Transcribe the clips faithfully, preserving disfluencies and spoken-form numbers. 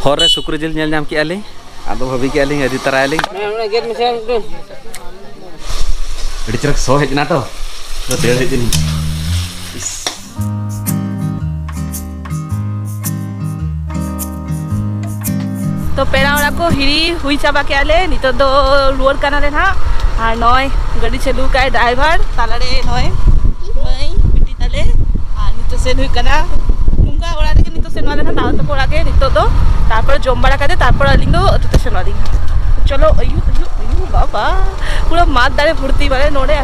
ᱦᱚᱨ ᱨᱮ ᱥᱩᱠᱨᱤ ᱡᱤᱞ ᱧᱮᱞ ᱧᱟᱢ ᱠᱮᱜᱼᱟ ᱞᱤᱧ, ᱟᱫᱚ ᱵᱷᱟᱹᱵᱤ ᱠᱮᱜᱼᱟ ᱞᱤᱧ ᱟᱹᱫᱤ ᱛᱟᱨᱟᱭᱟᱞᱤᱧ᱾ ᱦᱮᱸ, ᱚᱱᱟ ᱜᱮᱫ ᱢᱮᱥᱮ ᱢᱤᱫᱴᱟᱝ᱾ ᱟᱹᱰᱤ ᱪᱚᱨᱚᱠ ᱥᱚ ᱦᱮᱡ ᱮᱱᱟ ᱛᱚ, ᱛᱚ ᱫᱟᱹᱲ ᱦᱮᱡ ᱮᱱᱟᱹᱧ᱾ ᱛᱚ ᱯᱮᱲᱟ ᱚᱲᱟᱜ ᱠᱚ ᱦᱤᱨᱤ ᱦᱩᱭ ᱪᱟᱵᱟ ᱠᱮᱜᱼᱟ ᱞᱮ, ᱱᱤᱛᱚᱜ ᱫᱚ ᱨᱩᱣᱟᱹᱲ ᱠᱟᱱᱟᱞᱮ ᱱᱟᱦᱟᱜ᱾ ᱟᱨ ᱱᱚᱜᱼᱚᱭ ᱜᱟᱹᱰᱤ ᱪᱟᱹᱞᱩ ᱠᱟᱜᱼᱟᱭ ᱰᱨᱟᱭᱵᱷᱟᱨ, ᱛᱟᱞᱟᱨᱮ ᱱᱚᱜᱼᱚᱭ ᱢᱟᱹᱭ ᱵᱤᱴᱤ ᱛᱟᱞᱮ᱾ ᱟᱨ ᱱᱤᱛᱚᱜ ᱥᱮᱱ ᱦᱩᱭᱩᱜ ᱠᱟᱱᱟ ᱱᱚᱝᱠᱟ ᱚᱲᱟᱜ ᱨᱮᱜᱮ, ᱱᱤᱛᱚᱜ ᱥᱮᱱᱚᱜ ᱟᱞᱮ ᱱᱟᱦᱟᱜ ᱫᱟᱫᱟ ᱛᱟᱠᱚ ᱚᱲᱟᱜ ᱜᱮ ᱱᱤᱛᱚᱜ ᱫᱚ, ᱛᱟᱨᱯᱚᱨᱮ ᱡᱚᱢ ᱵᱟᱲᱟ ᱠᱟᱛᱮ ᱛᱟᱨᱯᱚᱨ ᱟᱹᱞᱤᱧ ᱫᱚ ᱟᱹᱛᱩ ᱛᱮ ᱥᱮᱱᱚᱜ ᱟᱹᱞᱤᱧ᱾ ᱪᱚᱞᱚ, ᱟᱭᱩ, ᱟᱭᱩ, ᱟᱭᱩ, ᱵᱟᱵᱟ, ᱯᱩᱨᱟᱹ ᱢᱟᱫ ᱫᱟᱨᱮ ᱵᱷᱚᱨᱛᱤ ᱢᱟᱱᱮ ᱱᱚᱰᱮ᱾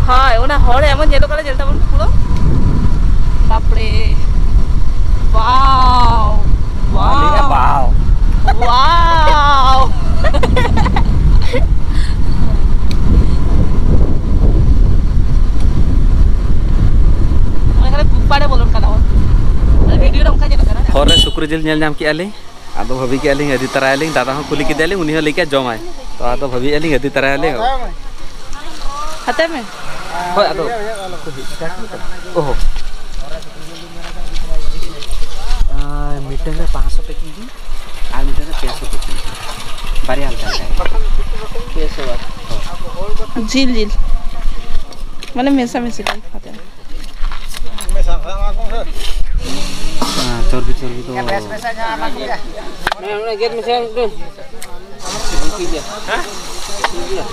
ᱦᱳᱭ, ᱚᱱᱟ ᱦᱚᱲ ᱮᱢᱚᱱ ᱧᱮᱞᱚᱜ ᱠᱟᱱᱟ, ᱧᱮᱞ ᱛᱟᱵᱚᱱ ᱯᱮ ᱯᱩᱨᱟᱹ᱾ ᱵᱟᱯᱨᱮ, wow, wow, wow, wow᱾ ᱚᱱᱟ ᱠᱟᱨᱮ ᱵᱩᱠ ᱯᱟᱲᱮ ᱵᱚᱞᱚᱱ ᱠᱟᱱᱟ ᱵᱚᱱ᱾ ᱵᱷᱤᱰᱤᱭᱳ ᱨᱮ ᱚᱱᱠᱟ ᱧᱮᱞᱚᱜ ᱠᱟᱱᱟ᱾ ᱦᱚᱨ ᱨᱮ ᱥᱩᱠᱨᱤ ᱡᱤᱞ ᱧᱮᱞ ᱧᱟᱢ ᱠᱮᱜᱼᱟ ᱞᱤᱧ᱾ ᱟᱫᱚ ᱵᱷᱟᱹᱵᱤ ᱠᱮᱜᱼᱟ ᱞᱤᱧ ᱟᱹᱫᱤ ᱛᱟᱨᱟᱭᱟᱞᱤᱧ, ᱫᱟᱫᱟ ᱦᱚᱸ ᱠᱩᱞᱤ ᱠᱮᱫᱮᱭᱟᱞᱤᱧ, ᱩᱱᱤ ᱦᱚᱸ ᱞᱟᱹᱭ ᱠᱮᱜᱼᱟ ᱡᱚᱢᱟᱭ᱾ ᱛᱚ ᱟᱫᱚ ᱵᱷᱟᱹᱵᱤᱭᱮᱜᱼᱟ ᱞᱤᱧ ᱟᱹᱫᱤ ᱛᱟᱨᱟᱭᱟᱞᱤᱧ᱾ ᱦᱟᱛᱟᱣ ᱢᱮ᱾ ᱦᱳᱭ, ᱟᱫᱚ ᱚᱦᱚ᱾ ᱟᱨ ᱢᱤᱫᱴᱟᱝ ᱨᱮ ᱯᱟᱸᱪᱥᱚ ᱯᱮᱠᱤᱝ ᱵᱤᱱ, ᱟᱨ ᱢᱤᱫᱴᱟᱝ ᱨᱮ ᱯᱮᱥᱚ ᱯᱮᱠᱤᱝ ᱵᱤᱱ᱾ ᱵᱟᱨᱭᱟ ᱦᱟᱞᱠᱟ ᱦᱟᱞᱠᱟ᱾ ᱯᱮᱥᱚ ᱵᱟᱨ᱾ ᱡᱤᱞ ᱡᱤᱞ᱾ ᱢᱟᱱᱮ ᱢᱮᱥᱟ ᱢᱮᱥᱤ ᱴᱟᱭᱤᱯ ᱦᱟᱛᱮ᱾ ᱦᱮᱸ, ᱪᱚᱨᱵᱤ ᱪᱚᱨᱵᱤ ᱫᱚ᱾ ᱦᱮᱸ, ᱚᱱᱟ ᱜᱮᱫ ᱢᱮᱥᱮ ᱢᱤᱫᱴᱟᱝ᱾ ᱴᱷᱤᱠ ᱜᱮᱭᱟ᱾ ᱦᱮᱸ? ᱴᱷᱤᱠ ᱜᱮᱭᱟ᱾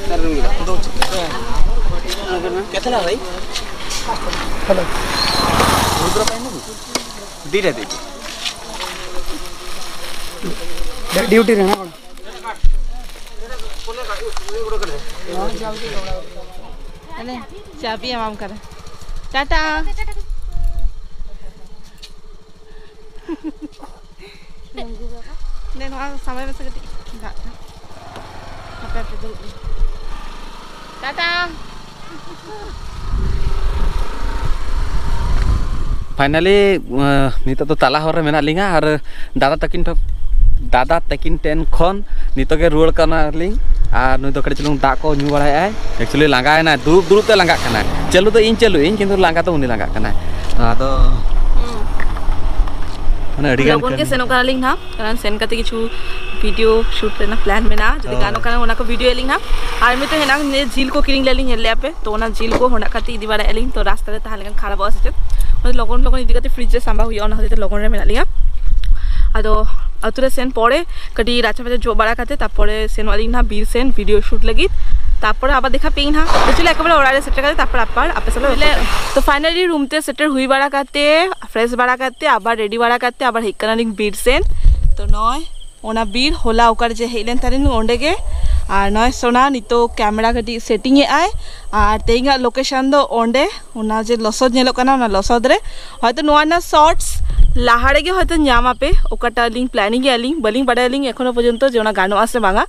ᱚᱠᱟᱨᱮᱢ ᱜᱮᱫᱟ? ᱠᱮᱛᱱᱟ ᱵᱷᱟᱭ? ᱦᱮᱞᱳ᱾ ᱫᱤᱨᱮ ᱫᱤᱨᱮ᱾ ᱰᱤᱭᱩᱴᱤ ᱨᱮ ᱦᱮᱱᱟᱜ ᱵᱚᱱᱟ᱾ ᱟᱞᱮ ᱪᱟᱵᱤ ᱮᱢᱟᱢ ᱠᱟᱱᱟ᱾ ᱴᱟᱴᱟ᱾ ᱫᱮ, ᱱᱚᱣᱟ ᱥᱟᱢᱟᱭ ᱢᱮᱥᱮ ᱠᱟᱹᱴᱤᱡ᱾ ᱫᱟᱜ ᱠᱟᱱᱟ᱾ ᱦᱟᱯᱮ, ᱦᱟᱯᱮ, ᱫᱩᱲᱩᱵ ᱢᱮ᱾ ᱴᱟᱴᱟ᱾ ᱯᱷᱟᱭᱱᱟᱞᱤ, ᱟᱸ, ᱱᱤᱛᱚᱜ ᱫᱚ ᱛᱟᱞᱟ ᱦᱚᱨ ᱨᱮ ᱢᱮᱱᱟᱜ ᱞᱤᱧᱟ ᱟᱨ ᱫᱟᱫᱟ ᱛᱟᱹᱠᱤᱱ ᱴᱷᱮᱱ, ᱫᱟᱫᱟ ᱛᱟᱹᱠᱤᱱ ᱴᱷᱮᱱ ᱠᱷᱚᱱ ᱱᱤᱛᱚᱜ ᱜᱮ ᱨᱩᱣᱟᱹᱲ ᱠᱟᱱᱟᱞᱤᱧ᱾ ᱟᱨ ᱱᱩᱭ ᱫᱚ ᱠᱟᱹᱴᱤᱡ ᱪᱩᱞᱩᱝ ᱫᱟᱜ ᱠᱚ ᱧᱩ ᱵᱟᱲᱟᱭᱮᱫᱟᱭ᱾ Actually ᱞᱟᱸᱜᱟᱭᱮᱱᱟᱭ, ᱫᱩᱲᱩᱵ ᱫᱩᱲᱩᱵ ᱛᱮ ᱞᱟᱸᱜᱟᱜ ᱠᱟᱱᱟᱭ᱾ ᱪᱟᱹᱞᱩ ᱫᱚ ᱤᱧ ᱪᱟᱹᱞᱩᱭᱟᱹᱧ, ᱠᱤᱱᱛᱩ ᱞᱟᱸᱜᱟ ᱫᱚ ᱩᱱᱤ ᱞᱟᱸᱜᱟᱜ ᱠᱟᱱᱟᱭ᱾ ᱟᱫᱚ ᱢᱟᱱᱮ ᱟᱹᱰᱤ ᱜᱟᱱ ᱞᱚᱜᱚᱱ ᱜᱮ ᱠᱟᱹᱢᱤ᱾ ᱥᱮᱱᱚᱜ ᱠᱟᱱᱟᱞᱤᱧ ᱱᱟᱦᱟᱜ, ᱠᱟᱨᱚᱱ ᱥᱮᱱ ᱠᱟᱛᱮ ᱠᱤᱪᱷᱩ ᱵᱷᱤᱰᱤᱭᱳ ᱥᱩᱴ ᱨᱮᱱᱟᱜ ᱯᱞᱟᱱ ᱢᱮᱱᱟᱜᱼᱟ᱾ ᱡᱩᱫᱤ ᱦᱳᱭ᱾ ᱜᱟᱱᱚᱜ ᱠᱟᱱᱟ, ᱚᱱᱟ ᱠᱚ ᱵᱷᱤᱰᱤᱭᱳ ᱟᱹᱞᱤᱧ ᱱᱟᱦᱟᱜ᱾ ᱟᱨ ᱢᱤᱫᱴᱮᱱ ᱦᱮᱱᱟᱝ ᱱᱤᱭᱟᱹ ᱡᱤᱞ ᱠᱚ ᱠᱤᱨᱤᱧ ᱞᱮᱫ ᱞᱤᱧ ᱧᱮᱞ ᱞᱮᱫᱼᱟ ᱯᱮ, ᱛᱚ ᱚᱱᱟ ᱡᱤᱞ ᱠᱚ ᱦᱚᱸ ᱱᱟᱜ ᱠᱟᱛᱮ ᱤᱫᱤ ᱵᱟᱲᱟᱭᱮᱫᱼᱟ ᱞᱤᱧ᱾ ᱛᱚ ᱨᱟᱥᱛᱟ ᱨᱮ ᱛᱟᱦᱮᱸ ᱞᱮᱱᱠᱷᱟᱱ ᱠᱷᱟᱨᱟᱯᱚᱜᱼᱟ ᱥᱮ ᱪᱮᱫ, ᱚᱱᱟᱛᱮ ᱞᱚᱜᱚᱱ ᱞᱚᱜᱚᱱ ᱤᱫᱤ ᱠᱟᱛᱮ ᱯᱷᱨᱤᱡᱽ ᱨᱮ ᱥᱟᱢᱵᱟᱣ ᱦᱩᱭᱩᱜᱼᱟ, ᱚᱱᱟ ᱠᱷᱟᱹᱛᱤᱨ ᱛᱮ ᱞᱚᱜᱚᱱ ᱨᱮ ᱢᱮᱱᱟᱜ ᱞᱤᱧᱟ᱾ ᱟᱫᱚ ᱟᱹᱛᱩ ᱨᱮ ᱥᱮᱱ ᱯᱚᱨᱮ ᱠᱟᱹᱴᱤᱡ ᱨᱟᱪᱟ ᱯᱟᱪᱟ ᱡᱚᱜ ᱵᱟᱲᱟ ᱠᱟᱛᱮ ᱛᱟᱨᱯᱚᱨᱮ ᱥᱮᱱᱚᱜ ᱟᱹᱞᱤᱧ ᱱᱟᱦᱟᱜ ᱵᱤᱨ ᱥᱮᱱ ᱵᱷᱤᱰᱤᱭᱳ ᱥᱩᱴ ᱞᱟᱹᱜᱤᱫ᱾ ᱛᱟᱨᱯᱚᱨᱮ ᱟᱵᱟᱨ ᱫᱮᱠᱷᱟ ᱯᱮᱭᱟᱹᱧ ᱱᱟᱦᱟᱜ᱾ Actually ᱮᱠᱮᱵᱟᱨᱮ ᱚᱲᱟᱜ ᱨᱮ ᱥᱮᱴᱮᱨ ᱠᱟᱛᱮ ᱛᱟᱨᱯᱚᱨ ᱟᱵᱟᱨ ᱟᱯᱮ ᱥᱟᱞᱟᱜ ᱨᱚᱯᱚᱲ ᱠᱟᱱᱟ᱾ ᱛᱚ finally ᱨᱩᱢ ᱛᱮ ᱥᱮᱴᱮᱨ ᱦᱩᱭ ᱵᱟᱲᱟ ᱠᱟᱛᱮ, ᱯᱷᱨᱮᱥ ᱵᱟᱲᱟ ᱠᱟᱛᱮ, ᱟᱵᱟᱨ ᱨᱮᱰᱤ ᱵᱟᱲᱟ ᱠᱟᱛᱮ ᱟᱵᱟᱨ ᱦᱮᱡ ᱠᱟᱱᱟᱞᱤᱧ ᱵᱤᱨ ᱥᱮᱱ᱾ ᱛᱚ ᱱᱚᱜᱼᱚᱭ ᱚᱱᱟ ᱵᱤᱨ ᱦᱚᱞᱟ ᱚᱠᱟᱨᱮ ᱡᱮ ᱦᱮᱡ ᱞᱮᱱ ᱛᱟᱦᱮᱱ ᱚᱸᱰᱮ ᱜᱮ᱾ ᱟᱨ ᱱᱚᱜᱼᱚᱭ ᱥᱳᱱᱟ ᱱᱤᱛᱚᱜ ᱠᱮᱢᱮᱨᱟ ᱠᱟᱹᱴᱤᱡ ᱥᱮᱴᱤᱝ ᱮᱫ ᱟᱭ, ᱟᱨ ᱛᱮᱦᱮᱧᱟᱜ ᱞᱳᱠᱮᱥᱚᱱ ᱫᱚ ᱚᱸᱰᱮ, ᱚᱱᱟ ᱡᱮ ᱞᱚᱥᱚᱫ ᱧᱮᱞᱚᱜ ᱠᱟᱱᱟ, ᱚᱱᱟ ᱞᱚᱥᱚᱫ ᱨᱮ᱾ ᱦᱚᱭᱛᱳ ᱱᱚᱣᱟ ᱨᱮᱱᱟᱜ ᱥᱚᱨᱴᱥ ᱞᱟᱦᱟ ᱨᱮᱜᱮ ᱦᱚᱭᱛᱳ ᱧᱟᱢ ᱟᱯᱮ, ᱚᱠᱟᱴᱟᱜ ᱞᱤᱧ ᱯᱞᱮᱱᱤᱝ ᱮᱫᱼᱟ ᱞᱤᱧ, ᱵᱟᱹᱞᱤᱧ ᱵᱟᱰᱟᱭᱟᱞᱤᱧ ᱮᱠᱷᱚᱱᱳ ᱯᱚᱨᱡᱚᱱᱛᱚ ᱡᱮ ᱚᱱᱟ ᱜᱟᱱᱚᱜᱼᱟ ᱥᱮ ᱵᱟᱝᱟ᱾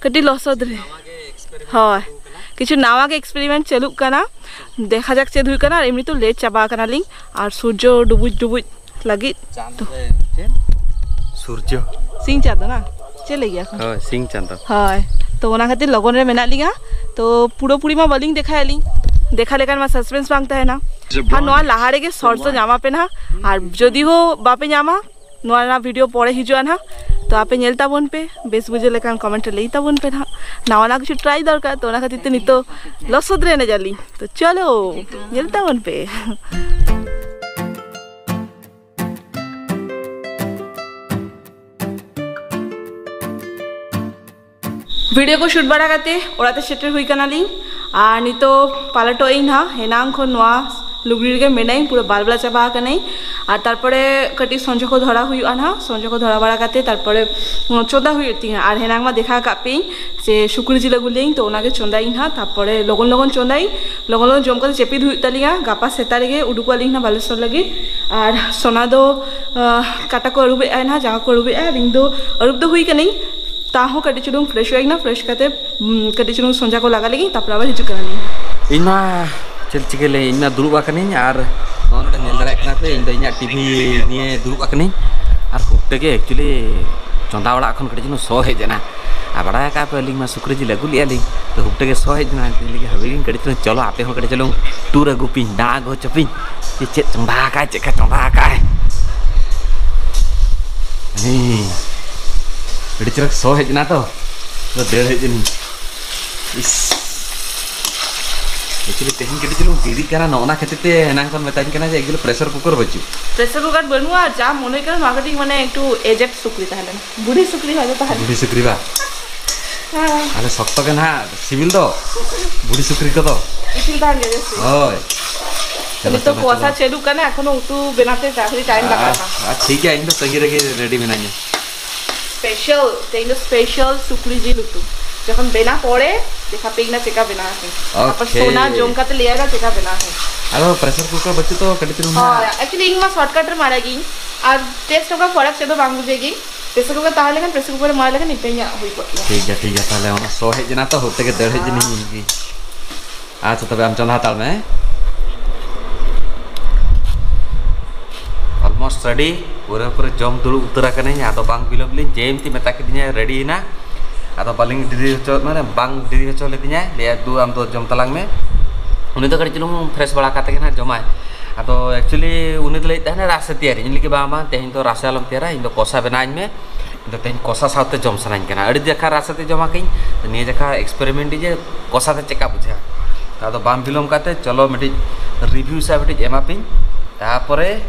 ᱠᱟᱹᱴᱤᱡ ᱞᱚᱥᱚᱫ ᱨᱮ᱾ ᱦᱳᱭ, ᱠᱤᱪᱷᱩ ᱱᱟᱣᱟ ᱜᱮ ᱮᱠᱥᱯᱮᱨᱤᱢᱮᱱᱴ ᱪᱟᱹᱞᱩᱜ ᱠᱟᱱᱟ, ᱫᱮᱠᱷᱟ ᱡᱟᱠ ᱪᱮᱫ ᱦᱩᱭᱩᱜ ᱠᱟᱱᱟ᱾ ᱟᱨ ᱮᱢᱱᱤ ᱛᱚ ᱞᱮᱴ ᱪᱟᱵᱟ ᱟᱠᱟᱱᱟᱞᱤᱧ, ᱟᱨ ᱥᱩᱨᱡᱚ ᱰᱩᱵᱩᱡ ᱰᱩᱵᱩᱡ ᱞᱟᱹᱜᱤᱫ᱾ ᱪᱟᱸᱫᱚ, ᱮ, ᱪᱮᱫ? ᱥᱩᱨᱡᱚ᱾ ᱥᱤᱧ ᱪᱟᱸᱫᱚ ᱱᱟ? ᱪᱮᱫ ᱞᱟᱹᱭ ᱜᱮᱭᱟ ᱠᱚ? ᱦᱳᱭ, ᱥᱤᱧ ᱪᱟᱸᱫᱚ᱾ ᱦᱳᱭ, ᱛᱚ ᱚᱱᱟ ᱠᱷᱟᱹᱛᱤᱨ ᱞᱚᱜᱚᱱ ᱨᱮ ᱢᱮᱱᱟᱜ ᱞᱤᱧᱟ᱾ ᱛᱚ ᱯᱩᱨᱟᱹᱯᱩᱨᱤ ᱢᱟ ᱵᱟᱹᱞᱤᱧ ᱫᱮᱠᱷᱟᱭᱟ ᱞᱤᱧ, ᱫᱮᱠᱷᱟ ᱞᱮᱠᱷᱟᱱ ᱢᱟ ᱥᱟᱥᱯᱮᱱᱥ ᱵᱟᱝ ᱛᱟᱦᱮᱱᱟ᱾ ᱟᱨ ᱱᱚᱣᱟ ᱞᱟᱦᱟ ᱨᱮᱜᱮ ᱥᱚᱨᱴ ᱫᱚ ᱧᱟᱢ ᱟᱯᱮ ᱱᱟᱦᱟᱜ, ᱟᱨ ᱡᱩᱫᱤ ᱦᱚᱸ ᱵᱟᱯᱮ ᱧᱟᱢᱟ, ᱱᱚᱣᱟ ᱨᱮᱱᱟᱜ ᱵᱷᱤᱰᱤᱭᱳ ᱯᱚᱨᱮ ᱦᱤᱡᱩᱜᱼᱟ ᱱᱟᱦᱟᱜ᱾ ᱛᱚ ᱟᱯᱮ ᱧᱮᱞ ᱛᱟᱵᱚᱱ ᱯᱮ, ᱵᱮᱥ ᱵᱩᱡᱷᱟᱹᱣ ᱞᱮᱠᱷᱟᱱ ᱠᱚᱢᱮᱱᱴ ᱨᱮ ᱞᱟᱹᱭ ᱛᱟᱵᱚᱱ ᱯᱮ ᱱᱟᱦᱟᱜ᱾ ᱱᱟᱣᱟ ᱱᱟᱣᱟ ᱠᱤᱪᱷᱩ ᱴᱨᱟᱭ ᱫᱚᱨᱠᱟᱨ, ᱛᱚ ᱚᱱᱟ ᱠᱷᱟᱹᱛᱤᱨ ᱛᱮ ᱱᱤᱛᱚᱜ ᱞᱚᱥᱚᱫ ᱨᱮ ᱮᱱᱮᱡ ᱟᱹᱞᱤᱧ᱾ ᱛᱚ ᱪᱚᱞᱚ, ᱧᱮᱞ ᱛᱟᱵᱚᱱ ᱯᱮ᱾ ᱵᱷᱤᱰᱤᱭᱳ ᱠᱚ ᱥᱩᱴ ᱵᱟᱲᱟ ᱠᱟᱛᱮ ᱚᱲᱟᱜ ᱛᱮ ᱥᱮᱴᱮᱨ ᱦᱩᱭ ᱠᱟᱱᱟᱞᱤᱧ᱾ ᱟᱨ ᱱᱤᱛᱚᱜ ᱯᱟᱞᱟᱴᱚᱜ ᱟᱹᱧ ᱱᱟᱦᱟᱜ, ᱦᱮᱱᱟᱝ ᱠᱷᱚᱱ ᱱᱚᱣᱟ ᱞᱩᱜᱽᱲᱤ ᱨᱮᱜᱮ ᱢᱮᱱᱟᱹᱧ, ᱯᱩᱨᱟᱹ ᱵᱟᱞᱵᱞᱟ ᱪᱟᱵᱟ ᱟᱠᱟᱱᱟᱹᱧ᱾ ᱟᱨ ᱛᱟᱨᱯᱚᱨᱮ ᱠᱟᱹᱴᱤᱡ ᱥᱚᱸᱡᱚ ᱠᱚ ᱫᱷᱚᱨᱟᱣ ᱦᱩᱭᱩᱜᱼᱟ ᱱᱟᱦᱟᱜ, ᱥᱚᱸᱡᱚ ᱠᱚ ᱫᱷᱚᱨᱟᱣ ᱵᱟᱲᱟ ᱠᱟᱛᱮ ᱛᱟᱨᱯᱚᱨᱮ ᱪᱚᱸᱫᱟ ᱦᱩᱭᱩᱜ ᱛᱤᱧᱟᱹ᱾ ᱟᱨ ᱦᱮᱱᱟᱝ ᱢᱟ ᱫᱮᱠᱷᱟ ᱟᱠᱟᱫ ᱯᱮᱭᱟᱹᱧ ᱡᱮ ᱥᱩᱠᱨᱤ ᱡᱤᱞ ᱟᱹᱜᱩ ᱞᱮᱭᱟᱹᱧ, ᱛᱚ ᱚᱱᱟᱜᱮ ᱪᱚᱸᱫᱟᱭᱟᱹᱧ ᱱᱟᱦᱟᱜ᱾ ᱛᱟᱨᱯᱚᱨᱮ ᱞᱚᱜᱚᱱ ᱞᱚᱜᱚᱱ ᱪᱚᱸᱫᱟᱭᱟᱹᱧ, ᱞᱚᱜᱚᱱ ᱞᱚᱜᱚᱱ ᱡᱚᱢ ᱠᱟᱛᱮ ᱪᱮᱯᱤᱫ ᱦᱩᱭᱩᱜ ᱛᱟᱞᱤᱧᱟ᱾ ᱜᱟᱯᱟ ᱥᱮᱛᱟᱜ ᱨᱮᱜᱮ ᱩᱰᱩᱠᱚᱜ ᱟᱹᱞᱤᱧ ᱱᱟᱦᱟᱜ ᱵᱟᱞᱮᱥᱚᱨ ᱞᱟᱹᱜᱤᱫ᱾ ᱟᱨ ᱥᱚᱱᱟ ᱫᱚ ᱟᱦ, ᱠᱟᱴᱟ ᱠᱚ ᱟᱹᱨᱩᱵᱮᱜᱼᱟᱭ ᱱᱟᱦᱟᱜ, ᱡᱟᱸᱜᱟ ᱠᱚ ᱟᱹᱨᱩᱵᱮᱜᱼᱟ, ᱟᱨ ᱤᱧ ᱫᱚ ᱟᱹᱨᱩᱵ ᱫᱚ ᱦᱩᱭ ᱠᱟᱹᱱᱟᱹᱧ, ᱛᱟᱦᱚᱸ ᱠᱟᱹᱴᱤᱡ ᱪᱩᱞᱩᱝ ᱯᱷᱨᱮᱥ ᱦᱩᱭ ᱱᱟ, ᱯᱷᱨᱮᱥ ᱠᱟᱛᱮ, ᱩᱢ, ᱠᱟᱹᱴᱤᱡ ᱪᱩᱞᱩᱝ ᱥᱚᱸᱡᱟ ᱠᱚ ᱞᱟᱜᱟ ᱞᱮᱜᱤᱧ, ᱛᱟᱨᱯᱚᱨ ᱟᱵᱟᱨ ᱦᱤᱡᱩᱜ ᱠᱟᱱᱟᱞᱤᱧ᱾ ᱤᱧ ᱢᱟ ᱪᱮᱫ ᱪᱤᱠᱟᱹ ᱞᱟᱹᱭ, ᱤᱧ ᱢᱟ ᱫᱩᱲᱩᱵ ᱟᱠᱟᱱᱟᱹᱧ, ᱟᱨ ᱱᱚᱜᱼᱚᱭ ᱱᱚᱰᱮ ᱧᱮᱞ ᱫᱟᱲᱮᱭᱟᱜ ᱠᱟᱱᱟ ᱯᱮ, ᱤᱧ ᱫᱚ ᱤᱧᱟᱹᱜ ᱴᱤᱵᱷᱤ ᱱᱤᱭᱮ ᱫᱩᱲᱩᱵ ᱟᱠᱟᱱᱟᱹᱧ, ᱟᱨ ᱦᱩᱴ ᱛᱮᱜᱮ actually ᱪᱚᱸᱫᱟ ᱚᱲᱟᱜ ᱠᱷᱚᱱ ᱠᱟᱹᱴᱤᱡ ᱪᱩᱞᱩᱝ ᱥᱚ ᱦᱮᱡ ᱮᱱᱟ᱾ ᱟᱨ ᱵᱟᱲᱟᱭ ᱟᱠᱟᱫ ᱯᱮ, ᱟᱹᱞᱤᱧ ᱢᱟ ᱥᱩᱠᱨᱤ ᱡᱤᱞ ᱟᱹᱜᱩ ᱞᱮᱫᱼᱟ ᱞᱤᱧ, ᱛᱚ ᱦᱩᱴ ᱛᱮᱜᱮ ᱥᱚ ᱦᱮᱡ ᱮᱱᱟ, ᱤᱧ ᱞᱟᱹᱭ ᱠᱮᱫᱟ, ᱦᱟᱯᱮ ᱞᱤᱧ ᱠᱟᱹᱴᱤᱡ ᱪᱩᱞᱩᱝ ᱪᱚᱞᱚ, ᱟᱯᱮ ᱦᱚᱸ ᱠᱟᱹᱴᱤᱡ ᱪᱩᱞᱩᱝ ᱴᱩᱨ ᱟᱹᱜᱩ ᱯᱮᱧ, ᱫᱟᱬᱟ ᱟᱹᱜᱩ ᱦᱚᱪᱚ ᱯᱮᱧ, ᱡᱮ ᱪᱮᱫ ᱪᱚᱸᱫᱟ ᱟᱠᱟᱫ, ᱪᱮᱫ ᱞᱮᱠᱟ ᱪᱚᱸᱫᱟ ᱟᱠᱟᱫ᱾ ᱦᱮᱸ, ᱟᱹᱰᱤ ᱪᱮᱦᱨᱟ ᱥᱚ ᱦᱮᱡ ᱮᱱᱟ ᱛᱚ, ᱟᱫᱚ ᱫᱟᱹᱲ ᱦᱮᱡ ᱮᱱᱟᱹᱧ᱾ ᱤᱥ, actually ᱛᱮᱦᱮᱧ ᱠᱟᱹᱴᱤᱡ ᱪᱩᱞᱩᱝ ᱫᱮᱨᱤᱜ ᱠᱟᱱᱟ, ᱱᱚᱜᱼᱚ ᱱᱟ ᱠᱷᱟᱹᱛᱤᱨ ᱛᱮ ᱮᱱᱟᱝ ᱠᱷᱚᱱ ᱢᱮᱛᱟᱧ ᱠᱟᱱᱟ ᱡᱮ ᱮᱠᱪᱩᱭᱮᱞᱤ ᱯᱨᱮᱥᱟᱨ ᱠᱩᱠᱟᱨ ᱵᱟᱹᱪᱩᱜ᱾ ᱯᱨᱮᱥᱟᱨ ᱠᱩᱠᱟᱨ ᱵᱟᱹᱱᱩᱜᱼᱟ, ᱡᱟ ᱢᱚᱱᱮ ᱠᱟᱱᱟ ᱱᱚᱣᱟ ᱠᱟᱹᱴᱤᱡ ᱢᱟᱱᱮ ᱮᱠᱴᱩ ᱮᱡᱮᱰ ᱥᱩᱠᱨᱤ ᱛᱟᱦᱮᱸ ᱞᱮᱱᱟ, ᱵᱩᱰᱷᱤ ᱥᱩᱠᱨᱤ ᱦᱚᱭᱛᱳ ᱛᱟᱦᱮᱸ ᱞᱮᱱᱟ᱾ ᱵᱩᱰᱷᱤ ᱥᱩᱠᱨᱤ ᱵᱟ? ᱦᱮᱸ᱾ ᱟᱞᱮ ᱥᱚᱠᱛᱚ ᱜᱮ ᱱᱟᱦᱟᱜ ᱥᱤᱵᱤᱞ ᱫᱚ, ᱵᱩᱰᱷᱤ ᱥᱩᱠᱨᱤ ᱠᱚᱫᱚ᱾ ᱤᱥᱤᱱ ᱛᱟᱦᱮᱱ ᱜᱮ ᱡᱟᱹᱥᱛᱤ᱾ ᱦᱳᱭ᱾ ᱪᱚᱞᱚ, ᱱᱤᱛᱚᱜ ᱪᱚᱞᱚ, ᱠᱚᱥᱟ ᱪᱚᱞᱚ᱾ ᱪᱟᱹᱞᱩᱜ ᱠᱟᱱᱟ, ᱮᱠᱷᱚᱱᱳ ᱩᱛᱩ ᱵᱮᱱᱟᱣ ᱛᱮ ᱡᱟ ᱜᱷᱟᱹᱲᱤᱡ ᱴᱟᱭᱤᱢ ᱞᱟᱜᱟᱜ ᱟᱨ, ᱠᱟᱱᱟ᱾ ᱟᱨ ᱴᱷᱤᱠ ᱜᱮᱭᱟ, ᱤᱧ ᱫᱚ ᱛᱟᱺᱜᱤ ᱨᱮᱜᱮ ᱨᱮᱰᱤ ᱢᱮᱱᱟᱧᱟ᱾ ᱥᱯᱮᱥᱟᱞ, ᱛᱮᱦᱮᱧ ᱫᱚ ᱥᱯᱮᱥᱟᱞ ᱥᱩᱠᱨᱤ ᱡᱤᱞ ᱩᱛᱩ᱾ ᱡᱚᱠᱷᱚᱱ ᱵᱮᱱᱟᱣ ᱯᱚᱨᱮ ᱫᱮᱠᱷᱟᱯᱮᱭᱟᱹᱧ ᱱᱟ ᱪᱮᱠᱟ ᱵᱮᱱᱟᱣ ᱟᱠᱟᱱᱟ᱾ ᱛᱟᱨᱯᱚᱨ OK᱾ ᱥᱳᱱᱟ ᱡᱚᱢ ᱠᱟᱛᱮ ᱞᱟᱹᱭᱟ ᱪᱮᱠᱟ ᱵᱮᱱᱟᱣ ᱟᱠᱟᱱᱟ᱾ ᱟᱫᱚ ᱯᱨᱮᱥᱟᱨ ᱠᱩᱠᱟᱨ ᱵᱟᱹᱪᱩᱜ ᱛᱚ ᱠᱟᱹᱴᱤᱡ ᱪᱩᱞᱩᱝ ᱦᱳᱭ, ᱱᱟᱦᱟᱜ᱾ Actually ᱤᱧ ᱢᱟ ᱥᱚᱨᱴᱠᱟᱴ ᱨᱮ ᱢᱟᱨᱟ ᱜᱤᱧ, ᱟᱨ ᱴᱮᱥᱴ ᱚᱱᱠᱟ ᱠᱷᱟᱨᱟᱯ ᱪᱮᱫ ᱦᱚᱸ ᱵᱟᱝ ᱵᱩᱡᱷᱟᱹᱜ ᱜᱤᱧ᱾ ᱯᱨᱮᱥᱟᱨ ᱠᱩᱠᱟᱨ ᱛᱟᱦᱮᱸ ᱞᱮᱠᱷᱟᱱ ᱯᱨᱮᱥᱟᱨ ᱠᱩᱠᱟᱨ ᱨᱮ ᱢᱟᱨᱟ ᱞᱮᱠᱷᱟᱱ ᱱᱤᱯᱮᱧᱟᱜ ᱦᱩᱭ ᱠᱚᱜ ᱜᱮᱭᱟ᱾ ᱴᱷᱤᱠ ᱜᱮᱭᱟ, ᱴᱷᱤᱠ ᱜᱮᱭᱟ, ᱛᱟᱦᱚᱞᱮ ᱚᱱᱟ ᱥᱚ ᱦᱮᱡ ᱮᱱᱟ ᱛᱚ, ᱦᱩᱴ ᱛᱮᱜᱮ ᱫᱟᱹᱲ ᱦᱮᱡ ᱮᱱᱟᱹᱧ ᱤᱧ ᱜᱮ᱾ ᱟᱪᱪᱷᱟ, ᱛᱚᱵᱮ ᱟᱢ ᱪᱚᱸᱫᱟ ᱦᱟᱛᱟᱲ ᱢᱮ᱾ Almost ready, ᱯᱩᱨᱟᱹ ᱯᱩᱨᱟᱹ ᱡᱚᱢ ᱫᱩᱲᱩᱵ ᱩᱛᱟᱹᱨ ᱟᱠᱟᱱᱟᱹᱧ᱾ ᱟᱫᱚ ᱵᱟᱝ ᱵᱤᱞᱚᱢ ᱞᱤᱧ, ᱡᱮ ᱢᱤᱫᱴᱤᱡ ᱢᱮᱛᱟ ᱠᱤᱫᱤᱧᱟᱭ ᱨᱮᱰᱤ ᱮᱱᱟ, ᱟᱫᱚ ᱵᱟᱹᱞᱤᱧ ᱰᱮᱨᱤ ᱦᱚᱪᱚ, ᱢᱟᱱᱮ ᱵᱟᱝ ᱰᱮᱨᱤ ᱦᱚᱪᱚ ᱞᱤᱫᱤᱧᱟᱭ, ᱞᱟᱹᱭᱟ, "ᱫᱩ, ᱟᱢ ᱫᱚ ᱡᱚᱢ ᱛᱟᱞᱟᱝ ᱢᱮ᱾" ᱩᱱᱤ ᱫᱚ ᱠᱟᱹᱴᱤᱡ ᱪᱩᱞᱩᱝ ᱯᱷᱨᱮᱥ ᱵᱟᱲᱟ ᱠᱟᱛᱮ ᱜᱮ ᱱᱟᱦᱟᱜ ᱡᱚᱢᱟᱭ᱾ ᱟᱫᱚ actually ᱩᱱᱤ ᱫᱚ ᱞᱟᱹᱭᱮᱫ ᱛᱟᱦᱮᱱᱟ ᱨᱟᱥᱮ ᱛᱮᱭᱟᱨᱤᱧ, ᱤᱧ ᱞᱟᱹᱜᱤᱫ, "ᱵᱟᱝ, ᱵᱟᱝ, ᱛᱮᱦᱮᱧ ᱫᱚ ᱨᱟᱥᱮ ᱟᱞᱚᱢ ᱛᱮᱭᱟᱨᱟ, ᱤᱧ ᱫᱚ ᱠᱚᱥᱟ ᱵᱮᱱᱟᱣ ᱟᱹᱧ ᱢᱮ, ᱤᱧ ᱫᱚ ᱛᱮᱦᱮᱧ ᱠᱚᱥᱟ ᱥᱟᱶᱛᱮ ᱡᱚᱢ ᱥᱟᱱᱟᱧ ᱠᱟᱱᱟ᱾" ᱟᱹᱰᱤ ᱡᱟᱠᱷᱟ ᱨᱟᱥᱮ ᱛᱮ ᱡᱚᱢᱟ ᱠᱤᱧ, ᱱᱤᱭᱟᱹ ᱡᱟᱠᱷᱟ ᱮᱠᱥᱯᱮᱨᱤᱢᱮᱱᱴ ᱤᱧ ᱡᱮ ᱠᱚᱥᱟ ᱛᱮ ᱪᱮᱠᱟ ᱵᱩᱡᱷᱟᱹᱜᱼᱟ᱾ ᱟᱫᱚ ᱵᱟᱝ ᱵᱤᱞᱚᱢ ᱠᱟᱛᱮ ᱪᱚᱞᱚ ᱢᱤᱫᱴᱤᱡ ᱨᱤᱵᱷᱤᱭᱩ ᱥᱟᱶ ᱢᱤᱫᱴᱤᱡ ᱮᱢᱟ ᱯᱮᱧ᱾ ᱛᱟᱯᱚᱨᱮ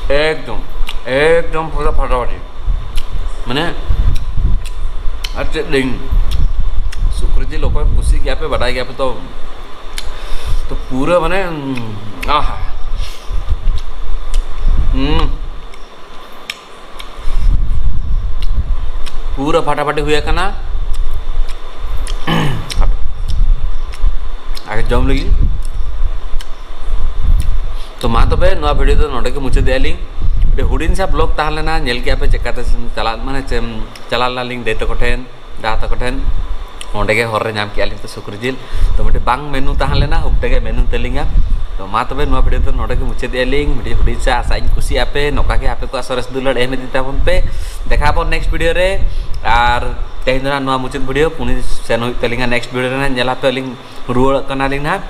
ᱮᱠᱫᱚᱢ, ᱮᱠᱫᱚᱢ ᱯᱩᱨᱟᱹ ᱯᱷᱟᱴᱟᱯᱷᱟᱴᱤ᱾ ᱢᱟᱱᱮ, ᱟᱨ ᱪᱮᱫ ᱞᱟᱹᱭᱟᱹᱧ, ᱥᱩᱠᱨᱤ ᱡᱤᱞ ᱚᱠᱚᱭ ᱠᱩᱥᱤᱜ ᱜᱮᱭᱟ ᱯᱮ, ᱵᱟᱰᱟᱭ ᱜᱮᱭᱟ ᱯᱮ ᱛᱚ᱾ ᱛᱚ ᱯᱩᱨᱟᱹ ᱢᱟᱱᱮ, ᱟᱦᱟ᱾ ᱦᱩᱸ᱾ ᱯᱩᱨᱟᱹ ᱯᱷᱟᱴᱟᱯᱷᱟᱴᱤ ᱦᱩᱭ ᱟᱠᱟᱱᱟ᱾ ᱟᱜᱮ ᱡᱚᱢ ᱞᱟᱹᱜᱤᱫ᱾ ᱛᱚ ᱢᱟ ᱛᱚᱵᱮ, ᱱᱚᱣᱟ ᱵᱷᱤᱰᱤᱭᱳ ᱫᱚ ᱱᱚᱰᱮ ᱜᱮ ᱢᱩᱪᱟᱹᱫᱮᱜᱼᱟ ᱞᱤᱧ᱾ ᱟᱹᱰᱤ ᱦᱩᱰᱤᱧ ᱥᱟ ᱵᱞᱚᱜ ᱛᱟᱦᱮᱸ ᱞᱮᱱᱟ, ᱧᱮᱞ ᱠᱮᱜᱼᱟ ᱯᱮ ᱪᱮᱠᱟᱛᱮ ᱪᱟᱞᱟᱜ, ᱢᱟᱱᱮ ᱪᱮᱢ, ᱪᱟᱞᱟᱣ ᱞᱮᱱᱟᱞᱤᱧ ᱫᱟᱹᱭ ᱛᱟᱠᱚ ᱴᱷᱮᱱ, ᱫᱟᱫᱟ ᱛᱟᱠᱚ ᱴᱷᱮᱱ᱾ ᱚᱸᱰᱮ ᱜᱮ ᱦᱚᱨ ᱨᱮ ᱧᱟᱢ ᱠᱮᱜᱼᱟ ᱞᱤᱧ ᱛᱚ ᱥᱩᱠᱨᱤ ᱡᱤᱞ᱾ ᱛᱚ ᱢᱤᱫᱴᱤᱡ ᱵᱟᱝ ᱢᱮᱱᱩ ᱛᱟᱦᱮᱸ ᱞᱮᱱᱟ, ᱦᱩᱠ ᱛᱮᱜᱮ ᱢᱮᱱᱩ ᱛᱟᱹᱞᱤᱧᱟ᱾ ᱛᱚ ᱢᱟ ᱛᱚᱵᱮ, ᱱᱚᱣᱟ ᱵᱷᱤᱰᱤᱭᱳ ᱫᱚ ᱱᱚᱰᱮ ᱜᱮ ᱢᱩᱪᱟᱹᱫᱮᱜᱼᱟ ᱞᱤᱧ᱾ ᱢᱤᱫᱴᱤᱡ ᱦᱩᱰᱤᱧ ᱥᱟ ᱟᱥᱟ, ᱤᱧ ᱠᱩᱥᱤᱭᱟᱜᱼᱟ ᱯᱮ, ᱱᱚᱝᱠᱟ ᱜᱮ ᱟᱯᱮ ᱠᱚᱣᱟᱜ ᱥᱚᱨᱮᱥ ᱫᱩᱞᱟᱹᱲ ᱮᱢ ᱤᱫᱤ ᱛᱟᱵᱚᱱ ᱯᱮ᱾ ᱫᱮᱠᱷᱟᱣ ᱟᱵᱚᱱ ᱱᱮᱠᱥᱴ ᱵᱷᱤᱰᱤᱭᱳ ᱨᱮ᱾ ᱟᱨ ᱛᱮᱦᱮᱧ ᱫᱚ ᱱᱟᱦᱟᱜ ᱱᱚᱣᱟ ᱢᱩᱪᱟᱹᱫ ᱵᱷᱤᱰᱤᱭᱳ, ᱯᱩᱱᱤ ᱥᱮᱱ ᱦᱩᱭᱩᱜ ᱛᱟᱹᱞᱤᱧᱟ ᱱᱮᱠᱥᱴ ᱵᱷᱤᱰᱤᱭᱳ ᱨᱮ ᱱᱟᱦᱟᱜ ᱧᱮᱞ ᱟᱯᱮ, ᱟᱹᱞᱤᱧ ᱨᱩᱣᱟᱹᱲᱚᱜ ᱠᱟᱱᱟᱞᱤᱧ ᱱᱟᱦᱟᱜ᱾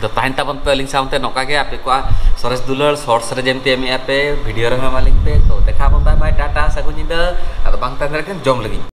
ᱛᱚ ᱛᱟᱦᱮᱱ ᱛᱟᱵᱚᱱ ᱯᱮ ᱟᱹᱞᱤᱧ ᱥᱟᱶᱛᱮ ᱱᱚᱝᱠᱟ ᱜᱮ, ᱟᱯᱮ ᱠᱚᱣᱟᱜ ᱥᱚᱨᱮᱥ ᱫᱩᱞᱟᱹᱲ ᱥᱚᱨᱴᱥ ᱨᱮ ᱡᱮᱢᱛᱤ ᱮᱢᱮᱜᱼᱟ ᱯᱮ, ᱵᱷᱤᱰᱤᱭᱳ ᱨᱮᱦᱚᱸ ᱮᱢᱟᱞᱤᱧ ᱯᱮ᱾ ᱛᱚ ᱫᱮᱠᱷᱟ ᱟᱵᱚᱱ, ᱵᱟᱭ ᱵᱟᱭ, ᱴᱟᱴᱟ, ᱥᱟᱹᱜᱩᱱ ᱧᱤᱫᱟᱹ᱾ ᱟᱫᱚ ᱵᱟᱝ ᱛᱟᱦᱮᱱ ᱫᱟᱲᱮᱭᱟᱜ ᱠᱷᱟᱱ ᱡᱚᱢ ᱞᱟᱹᱜᱤᱫ᱾